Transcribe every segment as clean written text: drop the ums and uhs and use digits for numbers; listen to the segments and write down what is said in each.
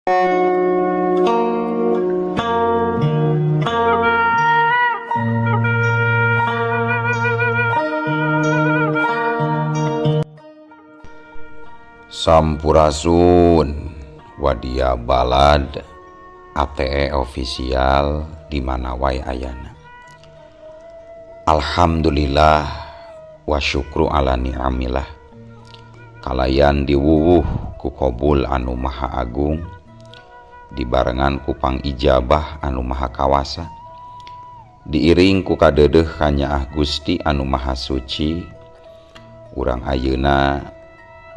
Sampurasun Wadia Balad ATE official di mana wae ayana. Alhamdulillah wa syukru ala ni'amillah. Kalayan diwuwuh ku qabul anu maha agung, dibarengan ku pangijabah anu maha kawasa, diiring ku kadeudeuh kanyaah Gusti anu maha suci. Urang ayeuna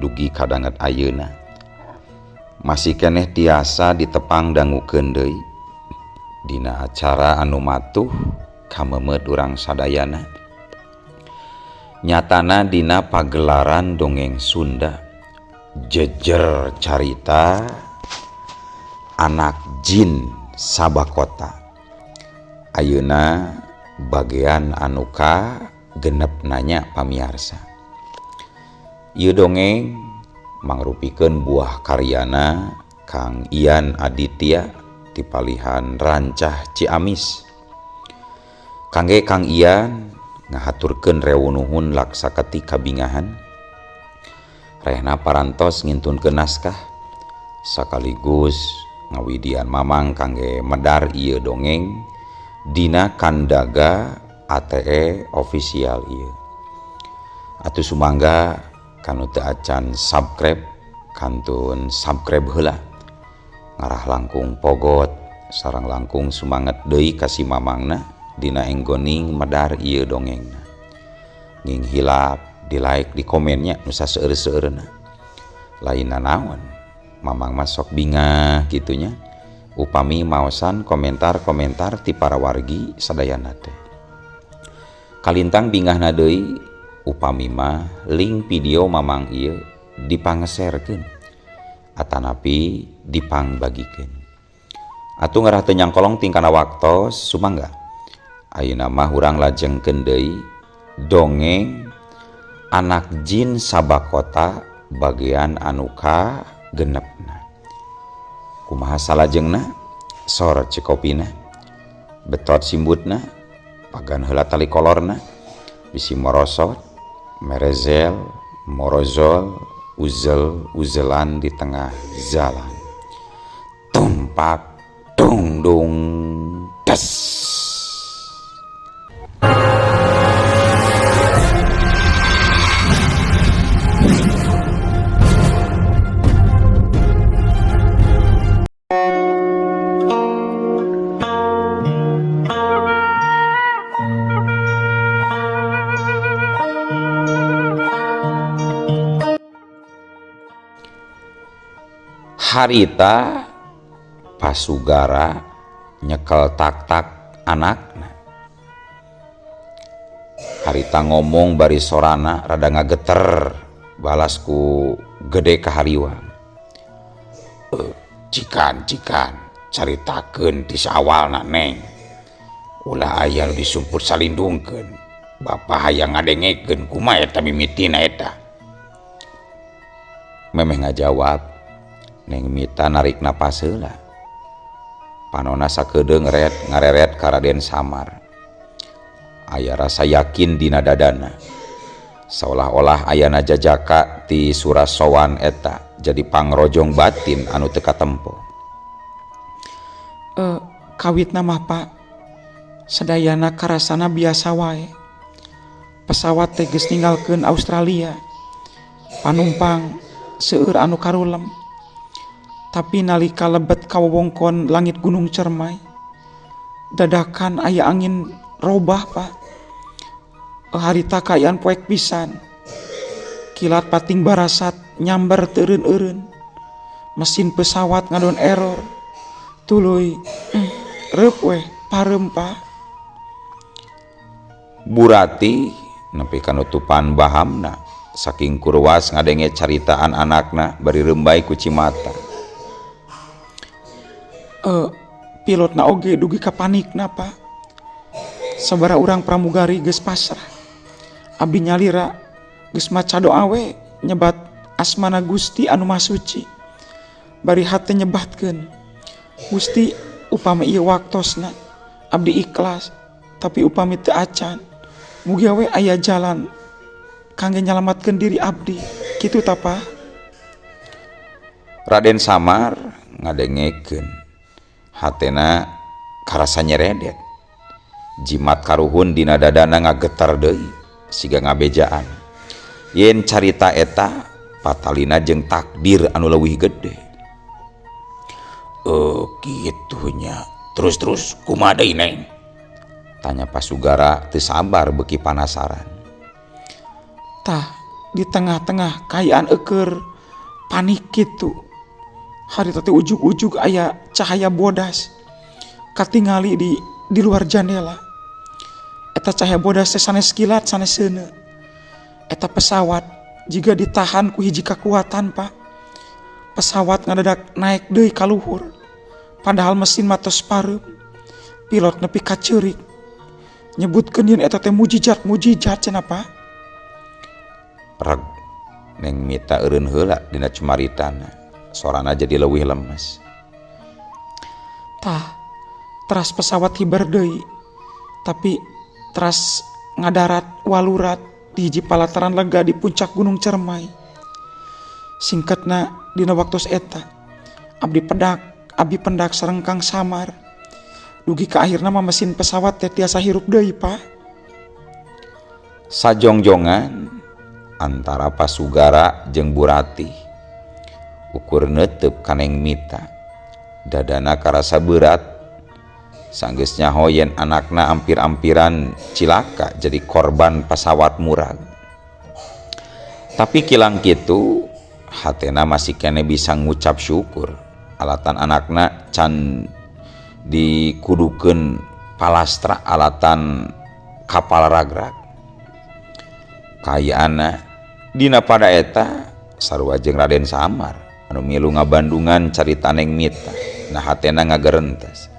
dugi kadanget ayeuna masih keneh tiasa ditepang dangukeun deui dina acara anu matuh kamemeut urang sadayana, nyatana dina pagelaran dongeng Sunda jejer carita anak jin Sabakota. Ayeuna bagian anu ka genep nanya pamiarsa. Ieu dongeng mangrupikeun buah karyana Kang Ian Aditya ti palihan Rancah Ciamis. Kangge Kang Ian ngahaturkeun rewunuhun laksaketi kabingahan. Rehna parantos ngintunkeun naskah sakaligus ngawidian mamang kangge medar ieu dongeng dina kandaga ATE official ieu. Atuh sumangga kanu teu acan subscribe kantun subscribe heula, ngarah langkung pogot sareng langkung sumanget deui ka si mamangna dina enggoning medar ieu dongengna. Nging hilap di like di komennya nu saseueur-seueurna. Lain nanaon mamang mah sok bingah kitunya upami maosan komentar-komentar ti para wargi sadayana teh. Kalintang bingahna deui upami mah link video mamang ieu dipangeserkeun atanapi dipangbagikeun. Atuh ngarah teu nyangkolong tingkana waktos sumangga. Ayeuna mah urang lajengkeun deui dongeng anak jin Sabakota bagian anu ka genepna. Kumaha salajengna? Sor cekopina, betot simbutna, pagan heula tali kolorna, bisi morosot, merezel, morozol, uzel, uzelan di tengah jalan. Tumpak, dung, dung, des. Harita pasugara nyekel tak-tak anakna. Harita ngomong bari sorana rada ngageter balas ku gede kahariwang. Cikan cikan caritakeun ti saawalna neng. Ulah aya nu disumput salindungkeun. Bapa hayang ngadengekeun kumaha eta mimitina eta. Memeh ngajawab Neng Mita narik napas heula. Panona sakedeung ret ngareret ka Raden Samar. Aya rasa yakin dina dadana. Seolah-olah ayana jajaka ti surasowan eta jadi pangrojong batin anu teu katempo. Kawitna mah Pak, sadayana karasana biasa wae. Pesawat teh geus ninggalkeun Australia. Panumpang seueur anu karulem. Tapi nalika lebet ka wewengkon langit Gunung Cermai, dadakan aya angin robah Pak. Harita kaayaan poek pisan. Kilat pating barasat nyamber teu eureun-eureun. Mesin pesawat ngadon error. Tuluy reup weh pareum Pak. Burati nepi ka nutupan bahamna saking kurwas ngadenge caritaan anakna bari reumbai ku cimata. Pilotna oge dugi ka panikna Pak. Sabaraha urang pramugari geus pasrah. Abdi nyalira geus maca doa we nyebat asmana Gusti anu Maha Suci. Bari hate nyebatkeun, Gusti, upami ieu waktosna abdi ikhlas, tapi upami teu acan mugi we aya jalan kangge nyalamatkeun diri abdi. Kitu ta, Pak. Raden Samar ngadengekeun, hatena karasa nyeredet. Jimat karuhun dina dadana ngagetar deui siga ngabejaan yen carita eta patalina jeung takdir anu leuwih gede. "Oh, kitunya. Terus-terus kumaha deui, Neng?" tanya Pasugara teu sabar beuki panasaran. Tah, di tengah-tengah kaayaan eukeur panik kitu, harita teh ujug-ujug aya cahaya bodas katingali di luar jandela. Eta cahaya bodas teh sanes kilat, sanes seuneu. Eta pesawat jiga ditahan ku hiji kakuatan, Pak. Pesawat ngadadak naik deui ka luhur, padahal mesin mah tos pareum. Pilot nepi ka ceurik nyebutkeun yen eta teh mujijat, mujijat cenah, Pak. Reg. Neng Mita eureun heula dina cumaritana, sorana jadi leuwih lemes. Tah, teras pesawat hiber deui, tapi teras ngadarat walurat di hiji palataran lega di puncak Gunung Cermai. Singkatna, dina waktos eta abdi pendak sareng Kang Samar dugi ka akhirna mah mesin pesawat teh tiasa hirup deui, Pak. Sajongjongan antara Pasugara jeung Buratih ukur neuteup ka Neng Mita. Dadana karasa berat, sanggeus nyaho yen anakna ampir-ampiran cilaka jadi korban pesawat murag. Tapi kilang kitu, hatena masih kene bisa ngucap syukur alatan anakna can dikudukeun palastra alatan kapal ragrag. Kayaana dina pada eta sarua jeung Raden Samar anu milu ngabandungan carita Neng Mita. Nah, hatena ngagerentes,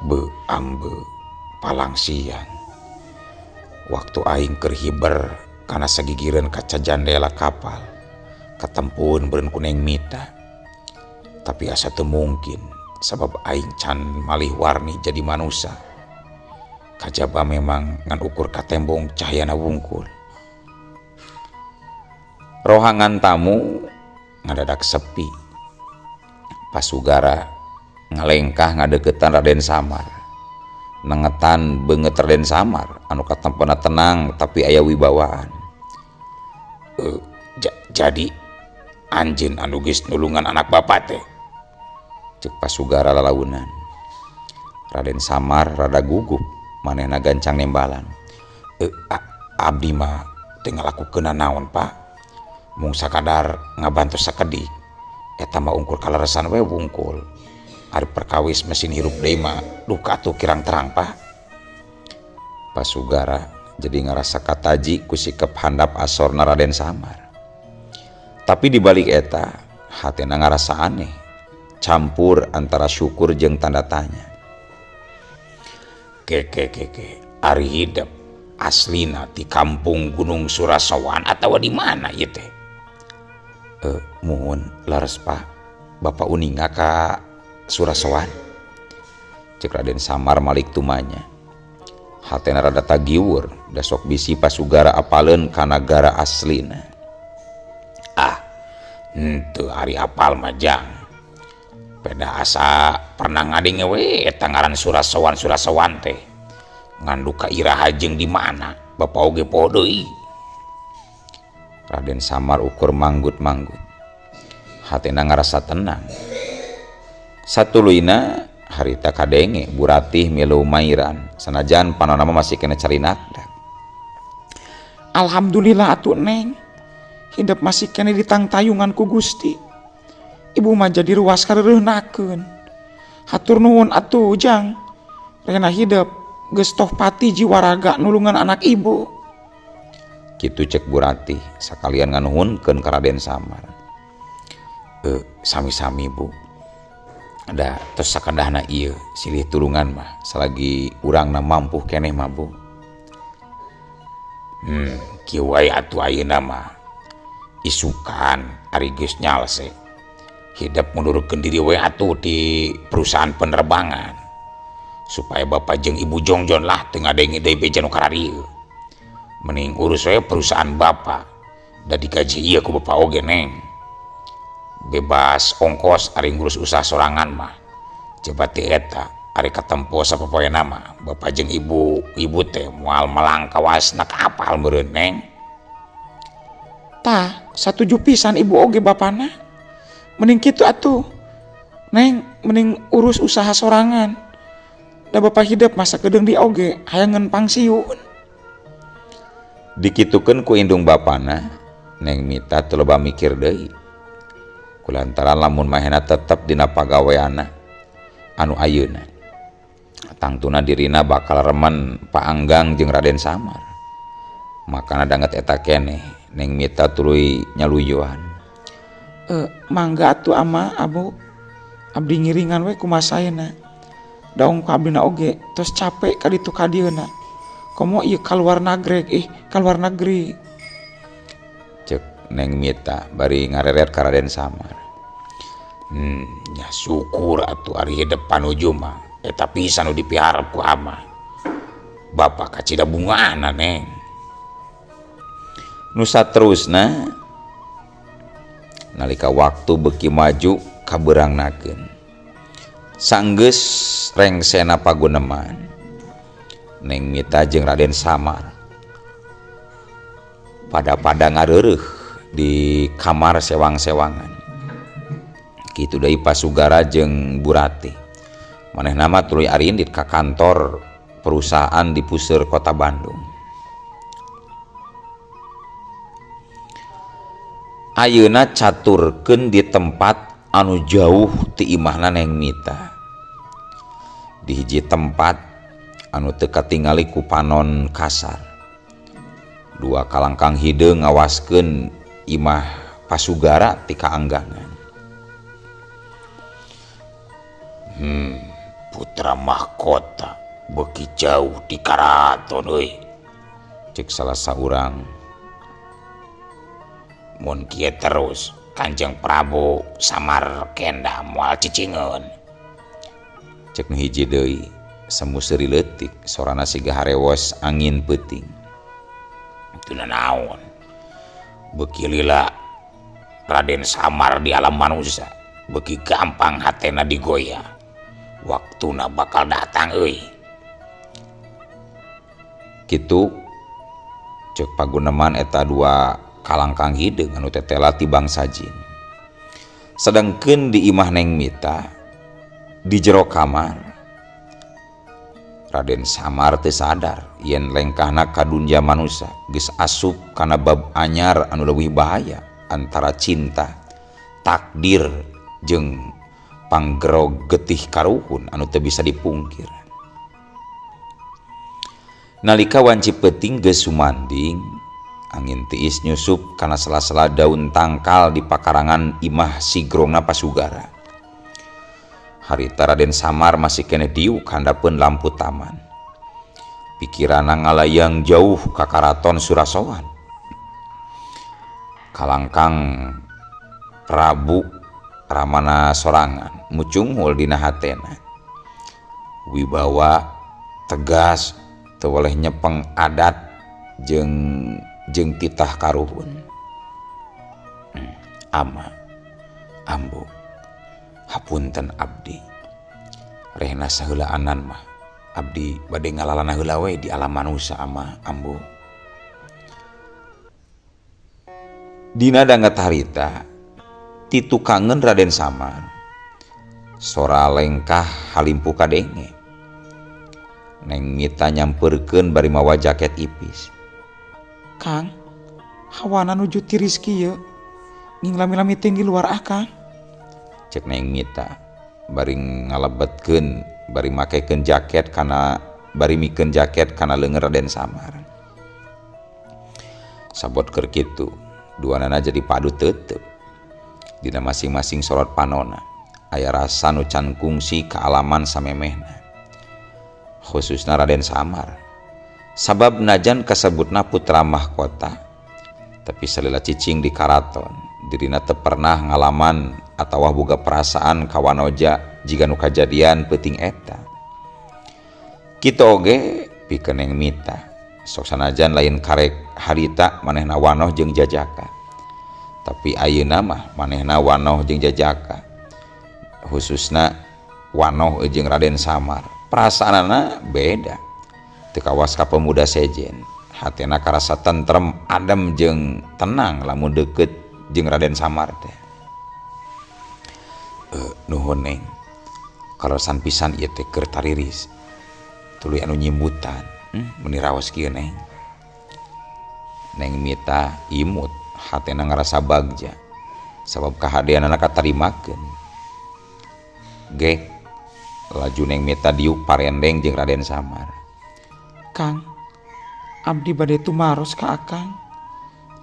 "Be ambe, palang siang waktu aing keur hiber kana sagigireun kaca jandela kapal, katempuhun beureun ku Neng Mita. Tapi asa teu mungkin sabab aing can malih warni jadi manusia, kajaba memang ngan ukur katembong cahayana wungkul." Rohangan tamu ngadadak sepi. Pasugara ngalengkah ngadeukeutan Raden Samar, nengetan beungeut Raden Samar anu katempona tenang tapi aya wibawaan. "Jadi anjeun anu geus nulungan anak bapak teh?" cek Pasugara lalaunan. Raden Samar rada gugup, manehna gancang nembalan, "Abdi mah teu ngalakukeun naon, Pak, mung sakadar ngabantu sakedik. Eta mah ungkur kaleresan we wungkul. Ari perkawis mesin hirup deui mah duka atuh kirang terang, Pak." Pasugara jadi ngarasa kataji ku sikep handap asorna Raden Samar. Tapi dibalik eta, hatena ngarasa aneh, campur antara syukur jeung tanda tanya. "Ke ke ke ke, ari hidep aslina di kampung Gunung Surasowan atau di mana ieu teh?" "Muhun, leres, Pak. Bapak uninga ka Surasowan?" cek Raden Samar malik tumanya. Hatena rada tagiwur, da sok bisi Pasugara apaleun ka nagara aslina. "Ah, henteu, ari apal mah, Jang. Peda asa pernah ngadenge we eta ngaran Surasowan Surasowan teh. Ngan duka iraha jeung di mana, Bapak oge poho deui." Raden Samar ukur manggut-manggut. Hatena ngarasa tenang. Satuluyna harita kadenge Buratih milu mairan, sanajan panona mah masih kena carinakdak. "Alhamdulillah atuh, Neng. Hidep masih kene ditangtayungan ku Gusti. Ibu mah jadi ruas kareureunahkeun. Hatur nuhun atuh, Jang. Rena hidep geus toh pati jiwa raga nulungan anak ibu." Kitu cek Buratih sakalian nganuhunkeun ka Raden Samar. "Sami-sami, Bu. Da tos sakadahna ieu silih tulungan mah salagi urangna mampu keneh mah, Bu." "Kieu wae atuh ayeuna mah. Isukan ari geus nyalse. Hidep mundurkeun diri we atuh di perusahaan penerbangan supaya bapak jeung ibu jongjon lah teu ngadenge deui beja nu kararieu. Mending urus we perusahaan bapak da digaji ieu ku bapak oge, Neng. Bebas ongkos ari ngurus usaha sorangan mah. Coba ti eta ari katempo sapopoena mah bapak jeung ibu ibu teh moal melang kawasna kapal meureun, Neng. Tah, satuju pisan ibu oge bapana. Mending kitu atuh, Neng, mending urus usaha sorangan. Da bapak hidep masa kedeung di oge hayangeun pangsiun. Dikitukeun ku indung bapana, Neng Mita teu loba mikir deui. Kulantaran lamun mahena tetep dina pagaweanna anu ayeuna, tangtuna dirina bakal remen Pak Anggang jeung Raden Samar. Makana danget eta keneh, Neng Mita tuluy nyaluyuan. Mangga atuh ama abu, abdi ngiringan we kumaha saena. Daung ku abdina oge tos capek ka ditu ka dieuna. Komo ieu kaluar nagreg ih kaluar negeri. Cek Neng Mita bari ngareret ka Raden Samar. Nya syukur atuh ari hidep panuju mah eta pisan nu dipiharep ku ama. Bapak kacida bungana, Neng. Nu saterusna nalika waktu beuki maju kabeurangnakeun. Sanggeus rengsena paguneman, Neng Mita jeung Raden Samar pada-pada ngareureuh di kamar sewang-sewangan. Kitu deui Pasugara jeung Burati. Manehna mah tuluy arindit ka kantor perusahaan di puseur kota Bandung. Ayeuna caturkeun di tempat anu jauh ti imahna Neng Mita. Di hiji tempat anu teu katingali ku panon kasar. Dua kalangkang hideung ngawaskeun imah Pasugara ti kaanggangan. Putra mahkota beuki jauh di karaton euy. Cek salah saurang. Mun kieu terus Kanjeng Prabu Samar Kenda moal cicingeun. Cek nu hiji deui, semu seuri leutik sorana siga harewos angin peuting. Teu nanaon. Beuki lila Raden Samar di alam manusia, beuki gampang hatena digoyah. Waktuna bakal datang euy. Kitu cek paguneman eta dua kalangkang hideung anu tetela ti bangsa jin. Sedangkeun di imah Neng Mita di jero kamar, Raden Samar teu sadar yen lengkahna ka dunya manusia geus asup kana bab anyar anu leuwih bahaya antara cinta, takdir jeung panggerog getih karuhun anu teu bisa dipungkir. Nalika wanci peuting geus sumanding, angin tiis nyusup kana sela-sela daun tangkal di pakarangan imah sigrongna Pasugara. Harita Raden Samar masih keneh diuk handapeun lampu taman. Pikiranna ngalayang jauh ka karaton Surasowan. Kalangkang Prabu Ramana sorangan mucunghul dina hatena. Wibawa tegas teu weleh nyepeng adat jeung titah karuhun. Ama ambu hapunten abdi. Rehna saheulaanan mah abdi bade ngalalana heula we di alam manusia ama ambu. Dina danget harita titukangeun Raden Samar. Sora lengkah halimpu kadenge. Neng Mita nyampeurkeun bari mawa jaket ipis. Kang, hawana nuju tiris kieu. Nging lami-lami teuing di luar ah, Kang. Cek Neng Mita bari ngalebetkeun, bari makekeun jaket kana bari mikeun jaket kana leungeun Raden Samar. Sabot keur kitu, duanana jadi padu tetep. Dina masing-masing sorot panona aya rasa nu can kungsi kaalaman samemehna. Khususna Raden Samar. Sabab najan kasebutna putra mahkota, tapi salila cicing di karaton, dirina teu pernah ngalaman Atawa boga perasaan ka wanoja jiga nu kajadian peuting eta. Kitu oge pikeun Neng Mita. Sok sanajan lain karek harita manehna wanoh jeung jajaka. Tapi ayeuna mah manehna wanoh jeung jajaka. Khususna wanoh jeung Raden Samar. Perasaanana beda. Teu kawas ka pemuda sejen. Hatena karasa tentrem, adem jeung tenang lamun deukeut jeung Raden Samar teh. Nuhun Neng. Kaleresan pisan ieu teh keur tariris. Tuluy anu nyimbutan, meuni raos kieu Neng. Neng Mita imut, hatena ngarasa bagja. Sabab kahadeanana katarimakeun. Gek laju Neng Mita diuk parendeng jeung Raden Samar. Kang, abdi bade tumaros ka Akang,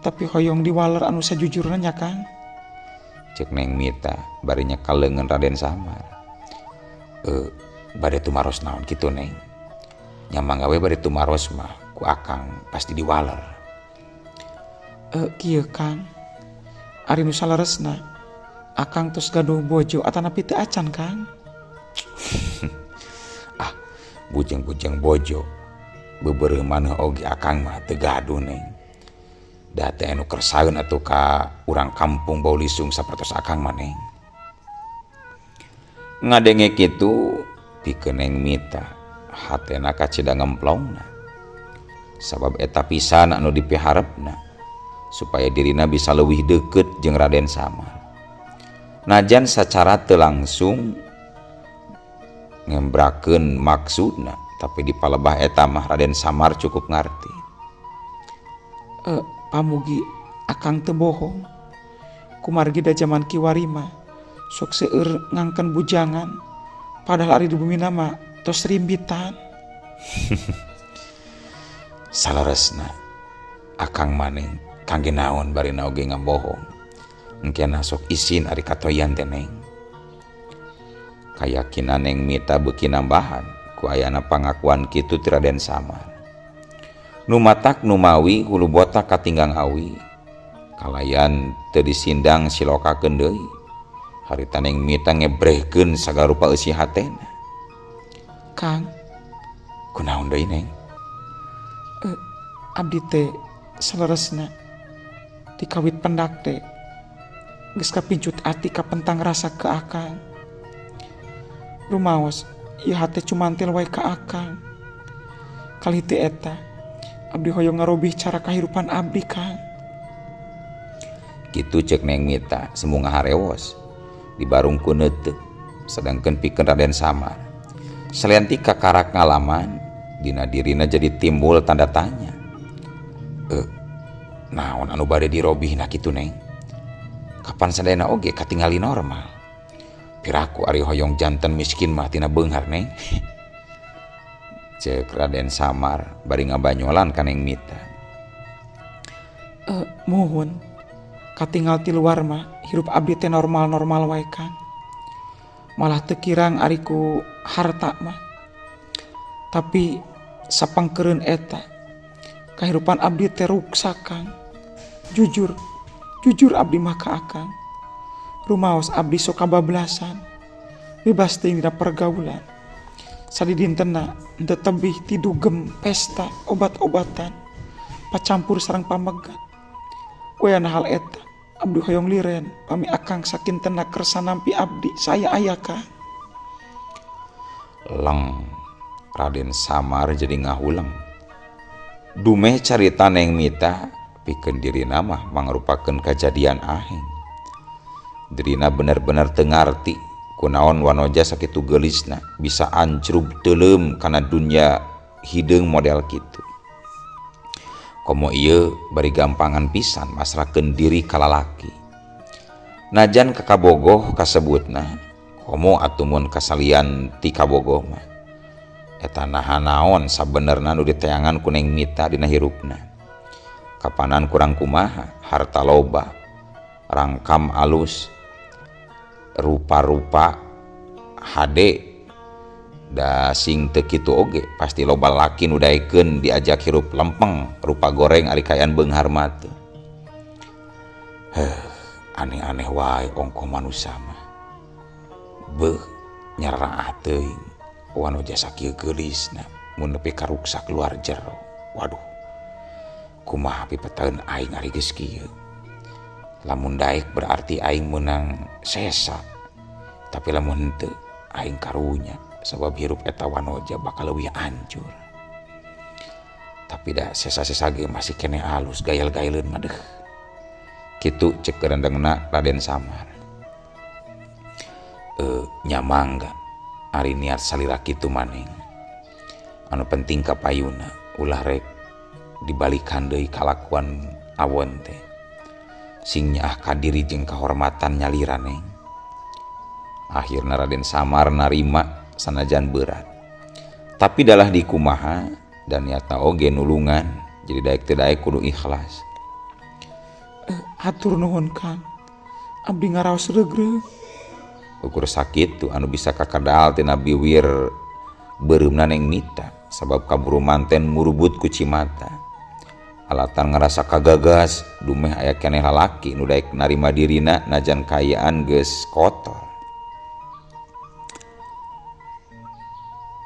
tapi hoyong diwaler anu sajujurna nya Kang. Cek Neng Mita bari nyekal leungeun Raden Samar. Bade tumaros naon kitu Neng? Nya mangga we bade tumaros mah ku Akang pasti diwaler. Kieu Kang, ari nu saleresna Akang tos gaduh bojo atanapi teu acan Kang? Ah, bujeng-bujeng bojo beubeureuh maneh oge Akang mah teu gaduh Neng. Da teh anu kersaeun atuh ka urang kampung bau lisung sapertos Akang mah Neng. Ngadenge kitu pikeun Neng Mita hatena kacida ngemplongna. Sabab eta pisan anu dipiharepna supaya dirina bisa leuwih deukeut jeung Raden Samar. Najan sacara teu langsung ngembrakeun maksudna, tapi di palebah eta mah Raden Samar cukup ngarti. Pamugi Akang teu bohong. Kumargi da jaman kiwari mah sok seueur ngangken bujangan, padahal ari di bumina mah tos rimbitan. Saleresna Akang maneng kangge naon barina oge ngabohong. Engkena sok isin ari katoyan teh Neng. Kayakinan Neng Mita beuki nambahan ku ayana pangakuan kitu ti Raden Samar. Nu matak numawi hulu botak katinggang awi. Kalayan teu disindang silokakeun deui. Harita Neng Mita ngebrehkeun sagala rupa eusi hatena. Kang, kunaon deui Neng? Abdi teh saleresna dikawit pendak teh geus kapincut ati kapentang rasa ke Akang. Rumaos ieu hate cumantil wae ka Akang. Kali teh eta abdi hoyong ngarobih cara kahirupan abdi Kang. Kitu cek Neng Mita sembung ngaharewos dibarung ku neuteuk sedangkeun pikeun Raden Samar. Salian ti kakarak ngalaman dina dirina jadi timbul tanda tanya. Naon anu bade dirobihna kitu Neng? Kapan sadayana oge katingali normal. Piraku ari hoyong janten miskin mah tina beunghar Neng. Cek Raden Samar bari ngabanyolan ka Neng Mita. Muhun katingal ti luar mah hirup abdi teh normal-normal wae Kang. Malah teu kirang ari ku harta mah. Tapi sapangkeureun eta kahirupan abdi teh ruksak Kang. Jujur, jujur abdi mah ka Akang. Rumaos abdi sok kabablasan. Bebas teuing dina pergaulan. Sadidintena henteu tebih ti dugem, pesta, obat-obatan, pacampur sareng pamegat. Wayana hal eta abdi hoyong liren pami Akang sakintena kersa nampi abdi saya aya Kang. Leng Raden Samar jadi ngahuleng. Dumeh carita Neng Mita pikeun dirina mah mangrupakeun kajadian aheng. Dirina bener-bener teu ngarti kunaon wanoja sakitu geulisna bisa ancrub teuleum kana dunya hideung model kitu. Komo ieu bari gampangan pisan masrahkeun diri ka lalaki. Najan ka kabogoh kasebutna, komo atuh mun kasalian ti kabogoh mah. Eta naha naon sabenerna nu diteangan ku Neng Mita dina hirupna. Kapanan kurang kumaha, harta loba, rangkam alus, rupa-rupa hade, da sing teu kitu oge pasti loba laki nu daekeun diajak hirup lempeng, rupa goreng ari kaayaan beunghar mah teh. Heuh, Aneh-aneh wae ongkoh manusa mah. Beuh nyaraah teuing wanoja sakieu geulisna mun nepi ka ruksak luar jero. Waduh. Kumaha pipetaeun aing ari geus kieu. Lamun daek berarti aing meunang sesa. Tapi lamun henteu aing karunya sabab hirup eta wanoja bakal leuwih hancur. Tapi da sesa-sesa ge masih keneh alus gayal-gayaleun mah deuh. Kitu cek gerendengna Raden Samar. Nya mangga ari niat salira kitu maneng. Anu penting ka payuna ulah rek dibalikan deui kalakuan awon teh. Sing nyaah ka diri jeung kahormatan nyalira neng. Akhirna Raden Samar narima sanajan berat. Tapi dalah dikumaha dan niatna oge nulungan, jadi daek teu daek kudu ikhlas. Hatur nuhun Kang. Abdi ngaraos reugreug. Ukur sakitu anu bisa kakadal tina biwir beureumna Neng Mita sabab kaburu manten murubut ku cimata. Alatan ngarasa kagagas dumeh aya keneh lalaki nu daek narima dirina najan kaayaan geus kotor.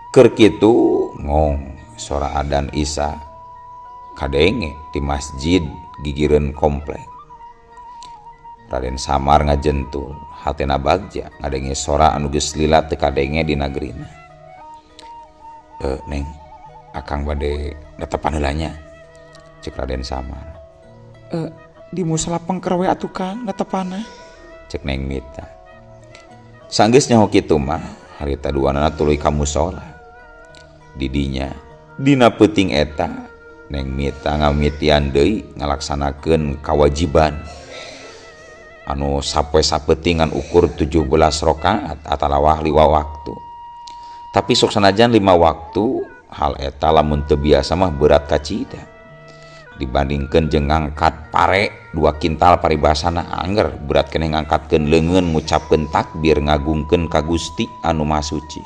Keur kitu ngong sora adan Isa kadenge di masjid gigireun komplek. Raden Samar ngajentul, hatena bagja ngadenge sora anu geus lila teu kadenge di nagerina. Neng, akang bade netepan heula nya, cek Raden Samar. Di musala pengker we atuh Kang netepana, cek Neng Mita. Sanggeus nyaho kitu mah, harita duanana tuluy ka musala. Didinya, dina peuting eta, Neng Mita ngamitian deui ngalaksanakeun kawajiban anu sapoe sapeutingan ukur 17 rakaat atalawah 5 waktu. Tapi sok sanajan 5 waktu, hal eta lamun teu biasa mah berat kacida. Dibandingkeun jeung ngangkat pare 2 kintal paribasana angger berat keneh ngangkatkeun leungeun ngucapkeun takbir ngagungkeun ka Gusti anu Maha Suci.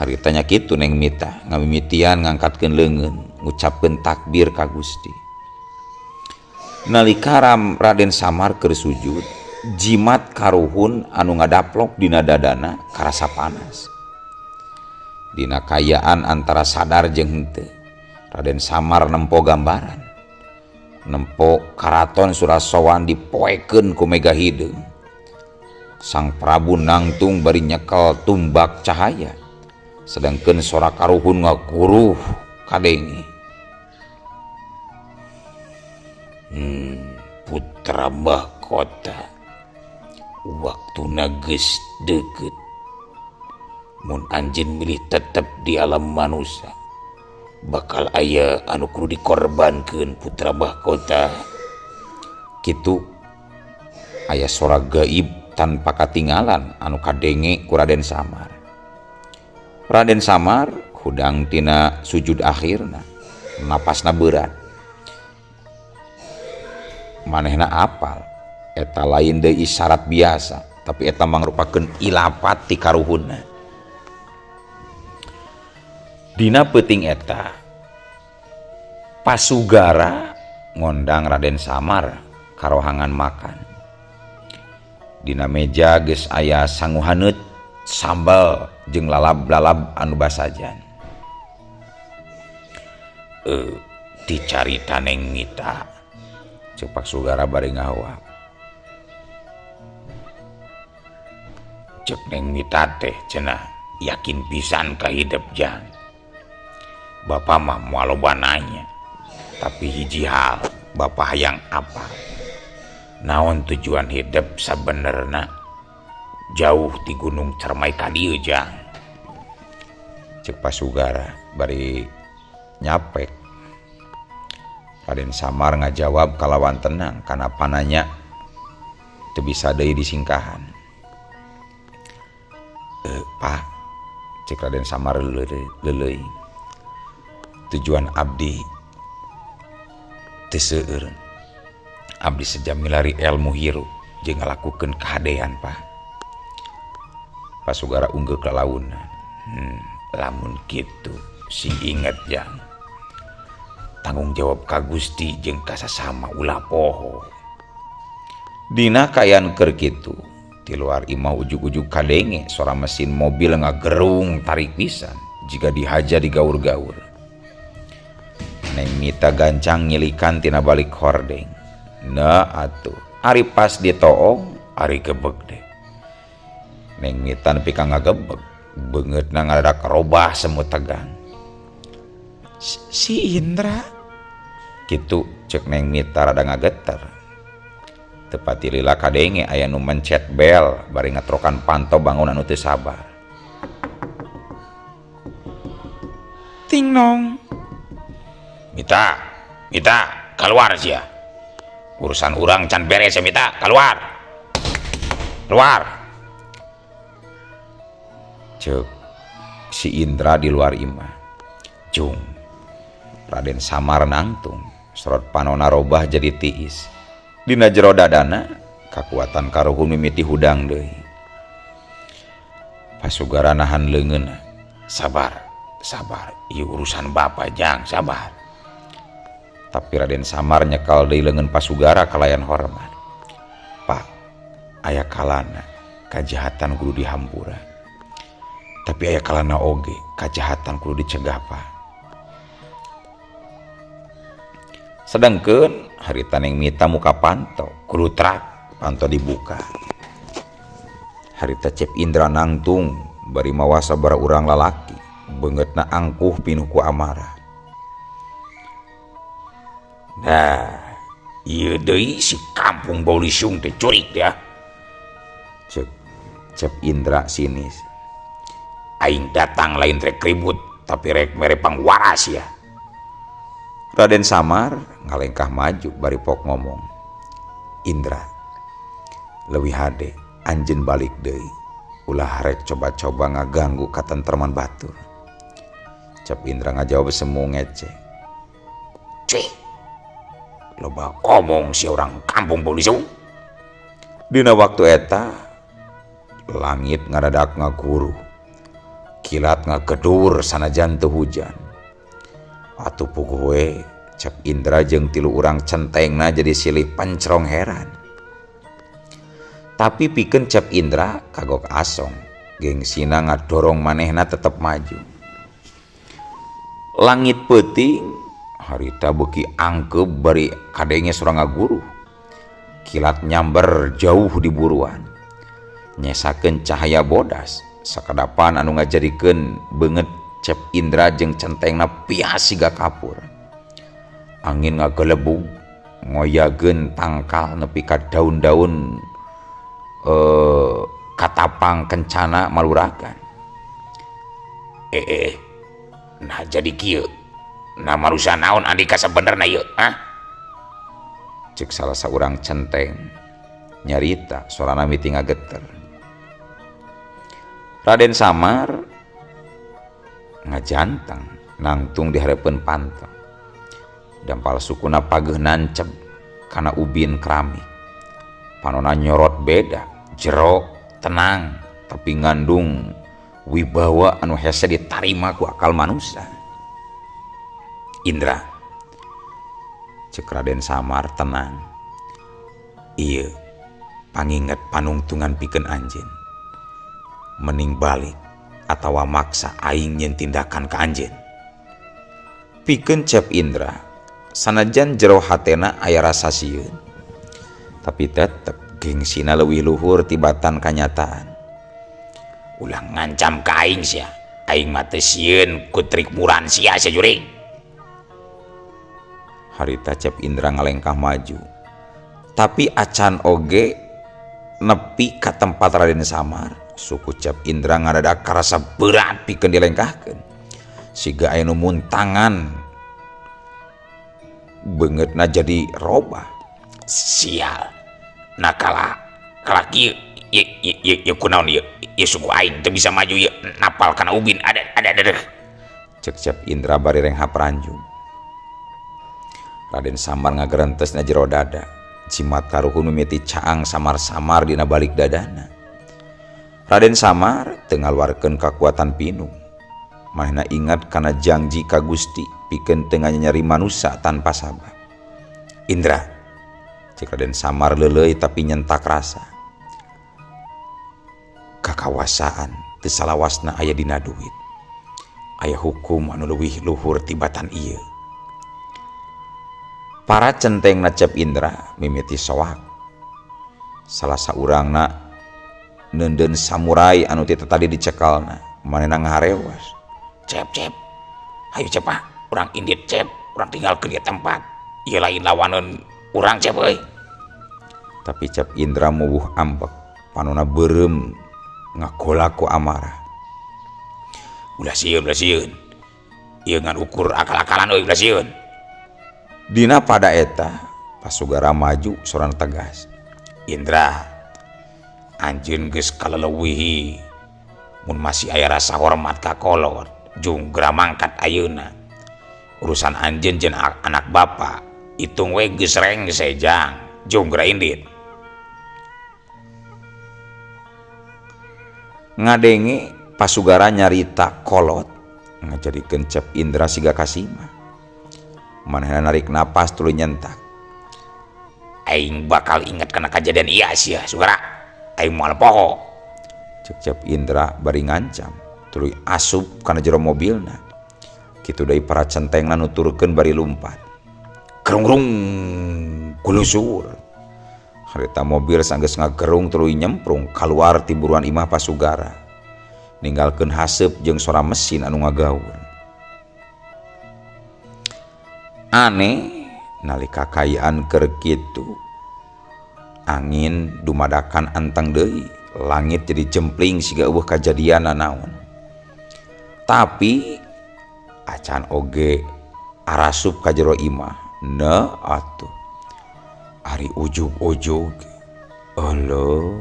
Harita nya kitu Neng Mita ngamimitian ngangkatkeun leungeun ngucapkeun takbir ka Gusti. Nalika Raden Samar keur sujud, jimat karuhun anu ngadaplok dina dadana karasa panas. Dina kayaan antara sadar jeung henteu, Raden Samar nempo gambaran. Nempo karaton Surasowan dipoekeun ku mega hideung. Sang Prabu nangtung bari nyekel tumbak cahaya. Sedangkeun sora karuhun ngaguruh kadenge. Putra mahkota, waktuna geus deukeut. Mun anjeun milih tetep di alam manusia, bakal aya anu kudu dikorbankeun putra mahkota. Kitu aya sora gaib tanpa katingalan anu kadenge ku Raden Samar. Raden Samar hudang tina sujud akhirna, napasna berat. Manehna apal eta lain deui isyarat biasa, tapi eta mangrupakeun ilapat ti karuhunna. Dina peuting eta Pasugara ngondang Raden Samar karohangan makan. Dina meja geus aya sangu haneut, sambal jeung lalab-lalab anu basajan. Dicarita Neng Mita, cek Pak Sugara bari ngahawak. Cek Neng Mita teh cenah yakin pisan ka hidep jang. Bapak mah moal loba nanya, tapi hiji hal bapak hayang apa? Naon tujuan hidup sabenerna jauh di Gunung Cermai ka dieu jang? Cek Pasugara bari nyapek. Raden Samar ngajawab kalawan tenang kana pananya teu bisa deui disingkahan. Pak, cek Raden Samar leuleui. Tujuan abdi teu seueur. Abdi sejam milari ilmu hirup jeung ngalakukeun kahadean, Pak. Pasugara unggeuh ka launa. Lamun kitu sing inget jang. Tanggung jawab ka Gusti jeung ka sasama ulah poho. Dina kaayaan keur kitu, ti luar imah ujug-ujug kadenge sora mesin mobil ngagerung tarik pisan jiga dihaja digaur-gaur. Neng Mita gancang nyilikan tina balik hordeng. Nah atuh, ari pas ditoong, ari gebeg deh. Neng Mita nepi ka ngagebeg, beungeutna ngadadak robah semut tegang. Si Indra? Kitu cek Neng Mita rada ngageter. Tepati lila kadenge aya nu mencet bel bari ngetrokan panto bangun anu teu sabar. Ting nong. Mita, Mita, keluar sia. Urusan urang can beres ya Mita, keluar. Keluar. Cek si Indra di luar imah. Jung. Raden Samar nangtung, sorot panona robah jadi tiis. Dina jero dadana kakuatan karuhun mimiti hudang deui. Pasugara nahan leungeunna. Sabar, sabar, ieu urusan bapa jang, sabar. Tapi Raden Samar nyekal deui leungeun Pasugara kalayan hormat. Pak, aya kalana kajahatan kudu dihampura. Tapi aya kalana oge kajahatan kudu dicegah, Pak. Sedangkeun harita Neng Mita muka panto, kulutrak panto dibuka. Harita Cep Indra nangtung bari mawa sabaraha urang lalaki, beungeutna angkuh pinuh ku amarah. Nah, ieu deui si kampung Baulisung teh curik ya. Cek Cep Indra sinis. Aing datang lain rek ribut, tapi rek mere pangwaras ya. Raden Samar ngalengkah maju bari pok ngomong. Indra, leuwih hade anjeun balik deui. Ulah rek coba-coba ngaganggu katentreman batur. Cep Indra ngajawab semu ngece. Cuy, loba omong si orang kampung Baulisung. Dina waktu eta langit ngadadak ngaguru, kilat ngagedur sanajan teu hujan. Atuh puguh we Cep Indra jeung tilu urang centengna jadi silih pancrong heran. Tapi pikeun Cep Indra kagok asong, gengsina ngadorong manehna tetep maju. Langit peuting harita beuki angkeup bari kadenge sora ngaguru. Kilat nyamber jauh di buruan. Nyesakeun cahaya bodas sakadapan anu ngajadikeun beungeut Cep Indra jeung centengna pias siga kapur. Angin ngagelebug ngoyageun tangkal nepi ka daun-daun katapang kencana maluragan. Nah jadi kieu. Nah marusa naon andika sabenerna ieu, hah? Cek salah saurang centeng nyarita sorana miti ngageter. Raden Samar ngajantang nangtung di hareupeun panto. Dampal sukuna pageuh nancep kana ubin keramik. Panona nyorot beda, jero, tenang, tapi ngandung wibawa anu hese ditarima ku akal manusia. Indra, cek Raden Samar tenang. Ieu panginget panungtungan pikeun anjeun. Mending balik atawa maksa aing nyeun tindakan ka anjeun. Pikeun Cep Indra, sanajan jero hatena aya rasa sieun, tapi tetep gengsina leuwih luhur tibatan kanyataan. Ulah ngancam ka aing sia, aing mah teu sieun ku trik muran sia sia juring. Harita Cep Indra ngalengkah maju, tapi acan oge nepi ka tempat Raden Samar. Suku Cep Indra ngadadak karasa berat pikeun dilengkahkeun. Siga aya nu muntangan beungeutna jadi robah. Sial. Nah kala kieu ieu kunaon ieu? Ieu suku aing teu bisa maju ieu napal kana ubin ada. Cek Cep Indra bari renghap ranjung. Raden Samar ngagerentes na jero dada. Jimat karuhun mimiti caang samar-samar dina balik dadana. Raden Samar teu ngaluarkeun kakuatan pinung. Manehna ingat kana janji ka Gusti pikeun teu nganyeri manusa tanpa sabab. Indra, Cek Raden Samar leuleuy tapi nyentak rasa. Kakawasaan teu salawasna aya dina duit. Aya hukum anu leuwih luhur tibatan ieu. Para centengna Cep Indra mimiti soak. Salah saurangna neundeun samurai anu ti tadi dicekalna, manehna ngaharewas. Cep, Cep. Hayu Cep ah, urang indit Cep, urang tinggalkeun ieu tempat. Ieu lain lawaneun urang Cep euy. Tapi Cep Indra muwuh ambek, panona beureum ngagolak ku amarah. Ulah sieun, ulah sieun. Ieu ngan ukur akal-akalan euy, ulah sieun. Dina pada eta Pasugara maju sorana tegas. Indra, anjeun geus kaleleuwihi mun masih aya rasa hormat ka kolot, jung geura mangkat ayeuna. Urusan anjeun jeung anak bapa hitung we geus rengse jang, jung geura indit. Ngadenge Pasugara nyarita kolot ngajadikeun Cep Indra siga kasima. Manehna narik napas tuluy nyentak. Aing bakal inget kana kajadian ieu sia Sugara. Aing moal poho. Cek Cep Indra bari ngancam tuluy asup kana jero mobilna. Kitu deui para centengna nuturkeun bari lumpat. Gerung-gerung gulusur. Harita mobil sanggeus ngagerung tuluy nyemprung kaluar ti buruan imah Pasugara. Ninggalkeun haseup jeung sora mesin anu ngagaur. Aneh nalika kaayaan keur kitu angin dumadakan anteng deui, langit jadi jempling siga eueuh kajadian nanaon. Tapi acan oge arasup ka jero imah. Na atuh ari ujug-ujug euleuh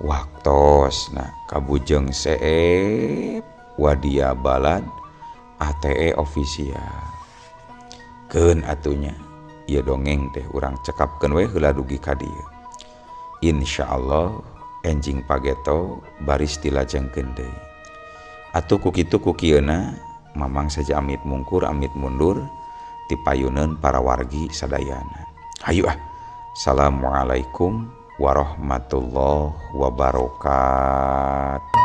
waktosna kabujeng seep wadia balad ATE official. Keun atunya ieu dongeng teh urang cekapkeun we heula dugi ka dieu. Insyaallah enjing pageto baris dilajengkeun deui. Atuh ku kitu ku kieuna mamang saja amit mungkur amit mundur ti payuneun para wargi sadayana. Hayu ah. Assalamualaikum warahmatullahi wabarakatuh.